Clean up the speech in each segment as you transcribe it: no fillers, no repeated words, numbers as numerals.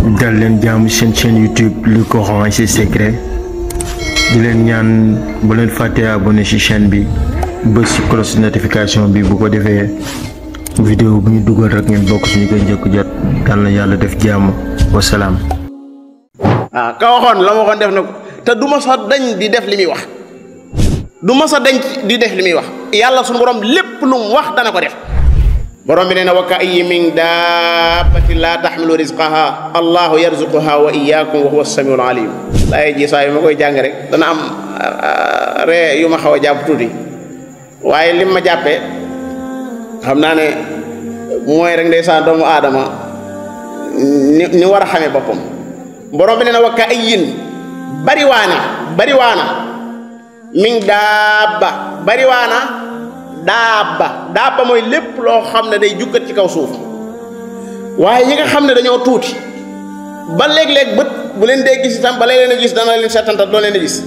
dal leen jaamu seen chaîne YouTube Le Coran et ses secrets di leen ñaan bu leen fàtte abonné ci chaîne bi bës ci cloche notification bi bu ko defee vidéo bu ñu dugal rek ngeen bokk suñu koy njëkk jot yal na yàlla def jàmm wasalaam. ka waxoon la ma waxoon def na ko te du ma sax dañ di def li muy wax du ma sax dañ di def li muy wax yàlla suñu borom lépp lu mu wax dana ko def. borom bi nee na wa ka'ayyin min daabbatin laa taxmilu rizqaha allahu yarzuquha wa iyyakum wa huwa as-samiul alim. laay ji saa yu ma koy jàng rek dana am ree yu ma xaw a jàpp tuuti waaye lim ma jàppee xam naa ne mooy rek ndeysaan doomu aadama ni war a xamee boppam. borom bi nee na wa ka'ayyin bariwaana min daabba mooy lépp loo xam ne day jukkat ci kaw suuf waaye yi nga xam ne dañoo tuuti ba léeg-léeg bët bu leen dee gis itam ba leen a gis dana leen seetantal doo leen a gis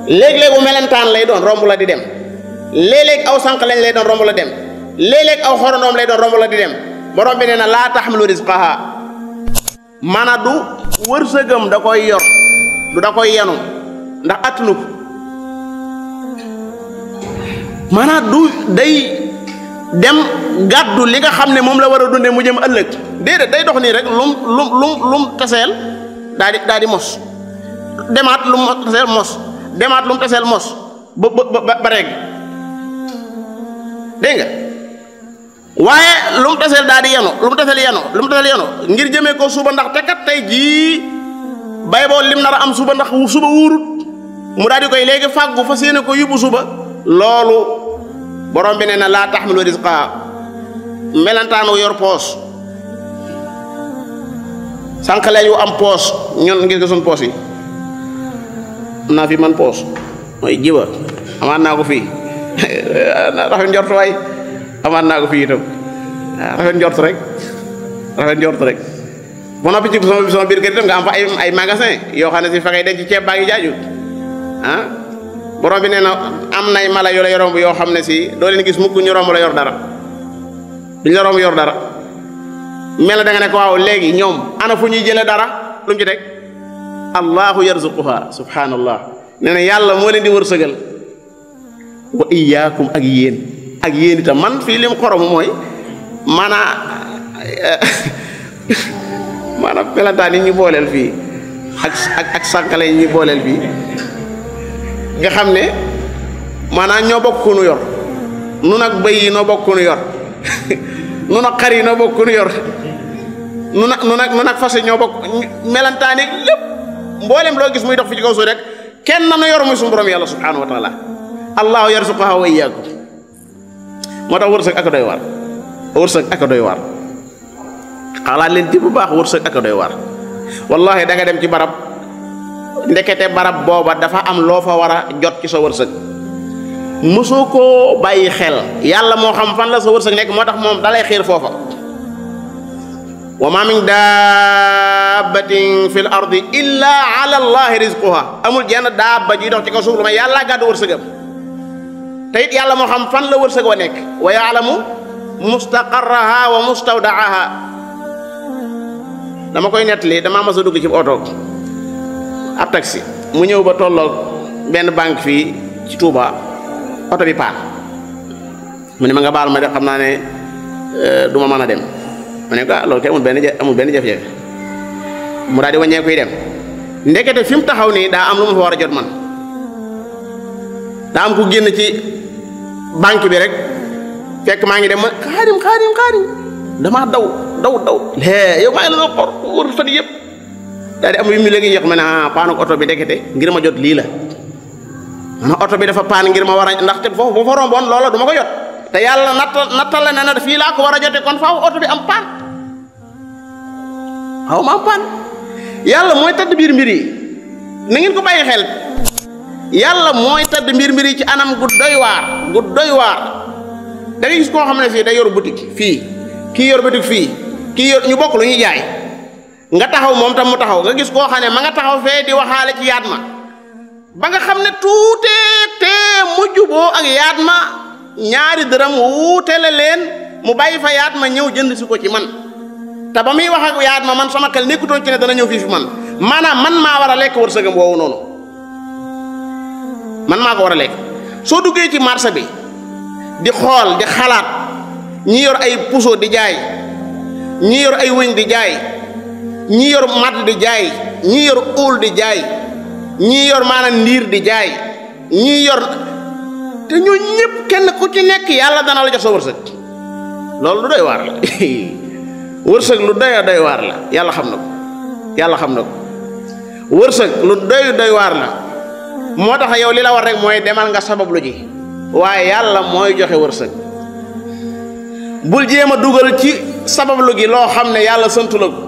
léeg-léeg bu melentaan lay doon romb la di dem léeg-léeg aw sànq lañ lay doon romb la dem léeg-léeg aw xorondoom lay doon romb la di dem borom bi nee na laa taxmilu rizqaha maanaam du wërsëgam da koy yor du da koy yenu ndax attunu ko maanaam du day dem gàddu li nga xam ne moom la war a dundee mu jëm ëllëg déedéet day dox nii rek lum taseel daal di mos demaat lum taseel mos demaat lum taseel mos ba reg dégg nga waaye lum taseel daal di yenu lum taseel yenu ngir jëmee ko suba ndax te kat tey jii bay boo lim nar a am suba ndax suba wuurut mu daal di koy léegi fàggu fas yéene ko yóbbu suba loolu borom bi nee na laa taxmilu rizqa melantaanu yor poos sànqaleñ wu am poos ñun ngir nga suñ poos yi am naa fi man poos mooy jiba amaat naa ko fii rafet njort waay amaat naa ko fii itam rafet njort rek ba noppi ci sama biir kër itam nga am fa ay magasin yoo xam ne si fa ngay denc ceeb baa ngi jaaju borom bi nee na am nay mala yu la yoromb yoo xam ne si doo leen gis mukk ñu romb la yor dara duñ la romb yor dara mel na da nga ne ko waaw léegi ñoom ana fu ñuy jële dara lu mu ci teg allahu yarzuquha subhanallah nee na yàlla moo leen di wërsëgal wa iyyakum ak yéen itam man fii lim xorom mooy maanaam pelantaan yi ñu booleel fii ak sànqale yi ñu booleel fii nga xam ne maanaam ñoo bokk ku nu yor nun ak bëy yi noo bokk ku nu yor nun ak xar yi noo bokk ku nu yor nun ak fas yi ñoo bokk melantaane lépp mboolem loo gis muy dox fi ci kaw suuf rek kenn na nu yor muy suñu borom yàlla subhanahu wa taala allahu yarzuquha wa iyyakum moo tax wërsëg ak a doy waar xalaat leen ci bu baax wërsëg ak a doy waar wallahi da nga dem ci barab ndekete barab booba dafa am loo fa war a jot ci sa wërsëg mosoo koo bàyyi xel yàlla moo xam fan la sa wërsëg nekk moo tax moom dalay xiir foofa wa ma min dabbatin fil ardi illa ala allahi rizquha amul jenn daabba ji dox ci kaw suuf lu may yàlla gàddu wërsëgam te it yàlla moo xam fan la wërsëg wa nekk wa yaalamu mustaqarraha wa mustawdaaha dama koy nettali damaa mas a dugg ci oto ab taxi mu ñëw ba tolloog benn banque fii ci Touba oto bi paan mu ne ma nga baal ma def xam naa ne du ma mën a dem ma ne ko loolu kay amul benn jafe-jafe mu daal di wàññeeku yi dem ndekete fi mu taxaw nii daa am lu ma fa war a jot man daa am ku génn ci banque bi rek fekk maa ngi dem ma xaadim damaa daw yow maa ngi la xor wër fan yëpp daal di am yu mu léegi yéex ma ne paanu oto bi ndekete ngir ma jot lii la maanaam oto bi dafa paan ngir ma war a ndaxte foofu bu fa romboon loola du ma ko jot te yàlla nattal la ne fii laa ko war a jotee kon faaw oto bi am paan yàlla mooy tëdd biir mbir yi na ngeen ko bàyyi xel yàlla mooy tëdd mbir yi ci anam gu doy waar da ngay gis koo xam ne fii day yor boutique fii kii yor boutique fii kii yor ñu bokk lu ñuy jaay nga taxaw moom tam mu taxaw nga gis koo xam ne ma nga taxaw fee di waxaale ci yaat ma ba nga xam ne tuutee te mujj boo ak yaat ma ñaari dërëm wuutele leen mu bàyyi fa yaat ma ñëw jënd si ko ci man te ba muy wax ak yaat ma man sama xel nekkutoon ci ne dana ñëw fii fi man maanaam man maa war a lekk wërsëgam woowu noonu man maa ko war a lekk. soo duggee ci marché bi di xool di xalaat ñi yor ay puso di jaay ñi yor ay wëñ di jaay ñi yor matt di jaay ñi yor óol di jaay ñi yor maanaam ndiir di jaay ñi yor te ñoo ñëpp kenn ku ci nekk yàlla dana la jox sa wërsëg loolu lu doy waar la wërsëg lu doy waar la yàlla xam na ko yàlla xam na ko wërsëg lu doy waar la moo tax yow li la war rek mooy demal nga sabablu ji waaye yàlla mooy joxe wërsëg bul jéem a dugal ci sabablu gi loo xam ne yàlla santu la ko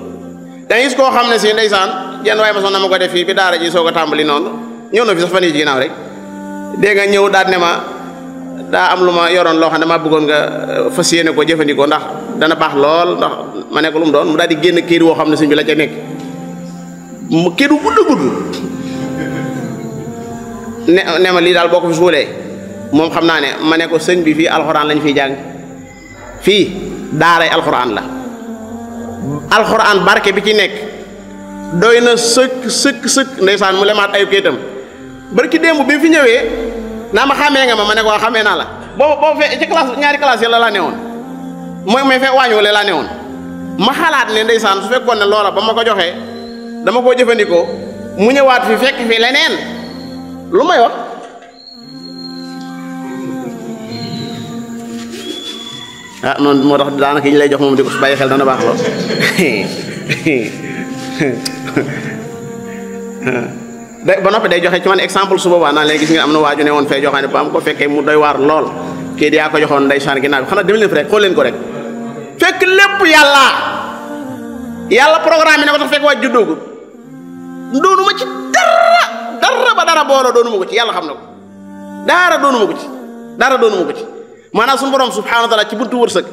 da ngay gis koo xam ne si ndeysaan jenn waaye ma soon na ma ko def fii bi daara ji soo ko tàmbali noonu ñëw na fi sax fan yi ci ginnaaw rek dégg nga ñëw daal ne ma daa am lu ma yoroon loo xam ne maa bëggoon nga fas yéene ko jëfandikoo ndax dana baax lool ndax ma ne ko lu mu doon mu daal di génn kayit woo xam ne sëñ bi la ca nekk mu kayit wu gudd ne ma lii daal boo ko fi suulee moom xam naa ne ma ne ko sëñ bi fii alxuraan lañ fiy jàng fii daaray alxuraan la alxuraan barke bi ci nekk doy na sëkk ndeysaan mu lemaat ay kayitam barki démb bi fi ñëwee naa ma xàmmee nga ma ne ko xàmmee naa la boobu fee ci classe ñaari classe yi la laa ne woon mooy may fee waañuwale laa ne woon ma xalaat ne ndeysaan su fekkoon ne loola ba ma ko joxee dama koo jëfandikoo mu ñëwaat fi fekk fi leneen lu may wax ah noonu moo tax daanaka yi ñu lay jox moom di ko bàyyi xel dana baax lool ba noppi day joxe ci man exemple su boobaa naan leen gis nga am na waaju ne woon fee joxaane ba am ko fekkee mu doy waar lool kii di yaa ko joxoon ndeysaan ginnaaw bi xanaa dem leen fi rek xool leen ko rek fekk lépp yàlla programme bi ne ko tax fekk waaj juddoogu doonuma ci dara ba dara booloo doonuma ko ci yàlla xam na ko dara doonuma ko ci maanaam suñu borom subhanahu wa taala ci buntu wërsëg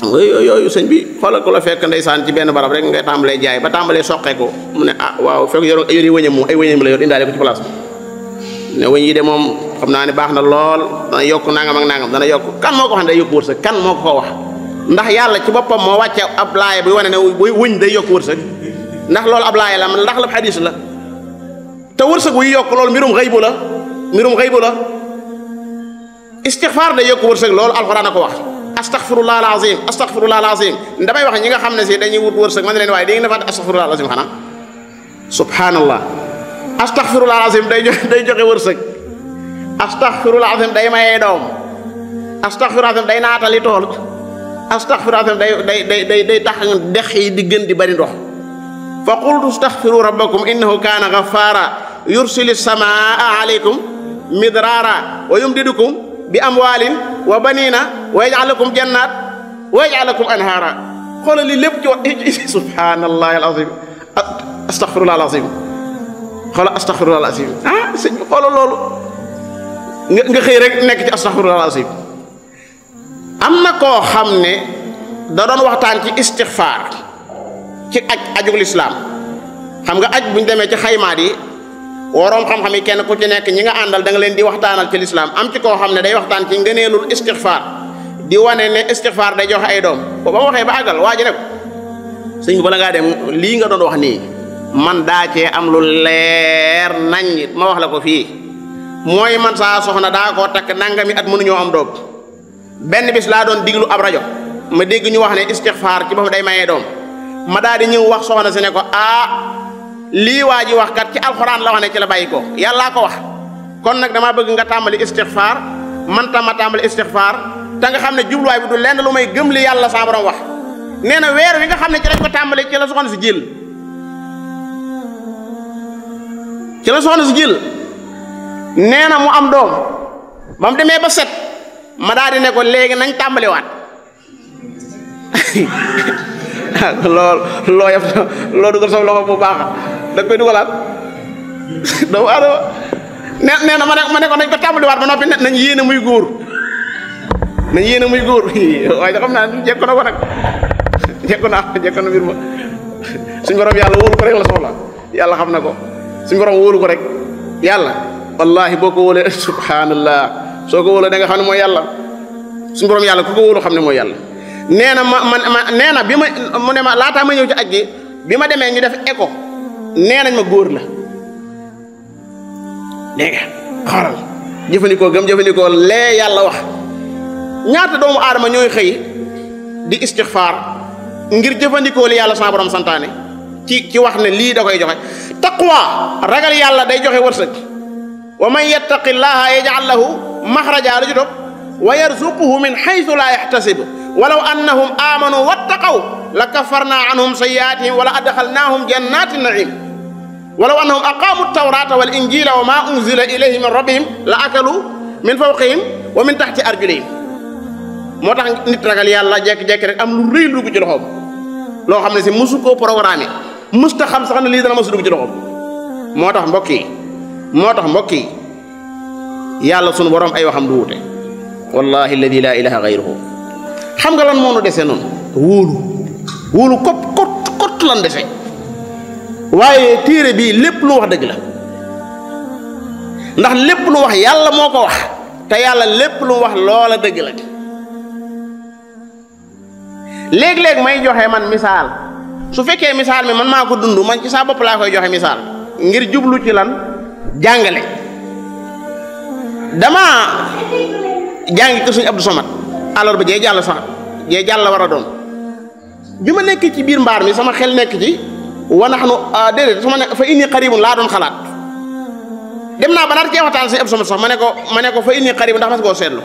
yooyu sëñ bi xoolal ko la fekk ndeysaan ci benn barab rek ngay tàmbalee jaay ba tàmbalee soqee ko mu ne ah waaw fekk yor wëñam moom ay wëñam la yor indaale ko ci place ne wëñ yi de moom xam naa ne baax na lool dana yokk nangam ak nangam dana yokk kan moo ko wax ne day yokk wërsëg kan moo ko wax ndax yàlla ci boppam moo wàcce ab laaya buy wane ne wëñ day yokk wërsëg ndax loolu ab laaya la ndax la xadis la te wërsëg wuy yokk loolu mbirum xëybu la istixfaar day yokk wërsëg loolu alxuraan a ko wax astaghfirullah alazim damay wax ñi nga xam ne si dañuy wut wërsëg man leen waaye di ngeen defaat astaghfirullah alazim xanaa subhanallah astaghfirullah alazim day joxe wërsëg astaghfirullah alazim day mayee doom astaghfirullah alazim day naatali tool astaghfirullah alazim day tax dex yi di gën di bari ndox fa qultu astaghfiru rabbakum innahu kaana ghaffara yursili samaa alaykum midraara wa yumdidukum bi amwaalin wa baniina wa yaj'al lakum jannaat wa yaj'al lakum anhaara xoolal li lépp ci wax subhaanallahi alazim astaghfirullah alazim xoolal astaghfirullah alazim ah sëñ bi xoolal loolu nga xëy rek nekk ci astaghfirullah alazim am na koo xam ne da doon waxtaan ci istixfaar ci ajug lislaam xam nga aj bu ñu demee ci xaymaat yi waroom xam-xam yi kenn ku ci nekk ñi nga àndal da nga leen di waxtaanal ci lislaam am ci koo xam ne day waxtaan ci ngëneelul istixfaar di wane ne istixfaar day joxe ay doom ba mu waxee ba àggal waa ji ne ko sëñ bi bala ngaa dem lii nga doon wax nii man daa cee am lu leer nañ ma wax la ko fii mooy man saa soxna daa koo takk nangami at mënuñoo am doom benn bis laa doon diglu ab rajo ma dégg ñu wax ne istixfaar ci boppam day mayee doom ma daal di ñëw wax soxna si ne ko lii waa ji wax kat ci alxuraan la wax ne ci la bàyyi ko yàllaa ko wax kon nag damaa bëgg nga tàmbali istixfaar man tam ma tàmbali istixfaar te nga xam ne jubluwaay bi du lenn lu may gëm li yàlla saa borom wax nee na weer wi nga xam ne ci lañ ko tàmbali ci la soxna si jël nee na mu am doom ba mu demee ba set ma daal di ne ko léegi nañ tàmbaliwaat loo yëpp loo dugal sa loxo bu baax da koy dugalaat doomu adama nee na ma ne ko nañ ko tàmbaliwaat ba noppi nañ yéene muy góor waaye da xam naa jekko na ko nag jekko na mbir ma suñ borom yàlla wóolu ko rek la soxla yàlla xam na ko suñ borom wóolu ko rek yàlla wallahi boo ko wóolee subhanallah soo ko wóolee da nga xam ne mooy yàlla suñu borom yàlla ku ko wóolu xam ne mooy yàlla. nee na nee na bi ma mu ne ma laataa ma ñëw ci aj gi bi ma demee ñu def écho nee nañ ma góor la dégg nga xoolal jëfandikoo gëm jëfandikoo lee yàlla wax. ñaata doomu aadama ñooy xëy di istixfaar ngir jëfandikoo li yàlla sama borom santaane ci wax ne lii da koy joxe. taqwa ragal yàlla day joxe wërsëg. wa man yattaqillaha yaj'al lahu maxraja lu ci topp wa yarzuquhu min xaytu laa yaxtasib walaw annahum amanu wattaqaw la kafarna anhum sayyi'atihim wala adxalnahum jannatin naim walaw annahum aqamu tawrata wal injila wa ma unzila ilayhim min rabbihim la akalu min fawqihim wa min taxti arjulihim. moo tax nit ragal yàlla jekki-jekki rek am lu rëy lu dugg ci loxoom loo xam ne si musu koo programme musta xam sax ne lii dana masu dugg ci loxoom. moo tax mbokk yi yàlla sunu borom ay waxam du wute wallahi alladi laa ilaha gayruhu. xam nga lan moo nu dese noonu wóolu kot lan dese waaye téere bii lépp lu wax dëgg la ndax lépp lu wax yàlla moo ko wax te yàlla lépp lu wax loola dëgg la. léeg-léeg may joxe man misaal su fekkee misaal mi man maa ko dund man ci saa bopp laa koy joxe misaal ngir jublu ci lan jàngale. dama jàngi ko suñu Abdou Samad alors ba jee jàll la war a doon bi ma nekk ci biir mbaar mi sama xel nekk ci wanax nu déedéet su ma ne fa inni qaribun laa doon xalaat dem naa ba naat cee waxtaan suñu Abdou Samad sax ma ne ko fa inni qaribun ndax mas koo seetlu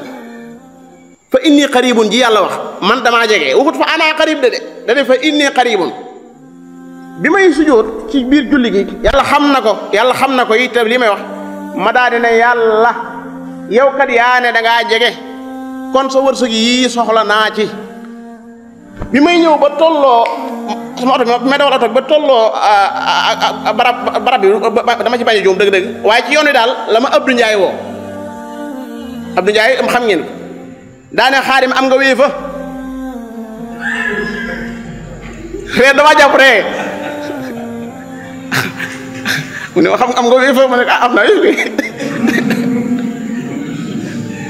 fa inni qaribun ji yàlla wax man damaa jege waxut fa ana qarib de dane fa inni qaribun bi may sujjóot ci biir julli gi yàlla xam na ko itam li may wax ma daa dina yàlla yow kat yaa ne dangaa jege kon sa wërsëg yii soxla naa ci. bi may ñëw ba tolloo sama oto bi may dawal oto ba tolloo barab bi dama ci bañ a juum dëgg-dëgg waaye ci yoon wi daal la ma Abdou Ndiaye woo Abdou Ndiaye xam ngeen ko daane Xaadim am nga wéy fa ree dama jàpp ree mu ne ma xam am nga wéy fa ma ne am na wéy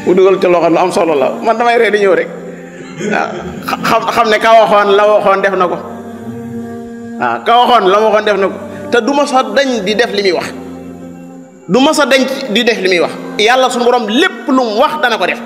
mu dugal ca loo xam lu am solo la man damay ree di ñëw rek waaw xam ne ka waxoon la waxoon def na ko waaw ka waxoon la waxoon def na ko te du ma sa dañ di def li muy wax du ma sa dañ di def li muy wax yàlla suñu borom lépp lu mu wax dana ko def.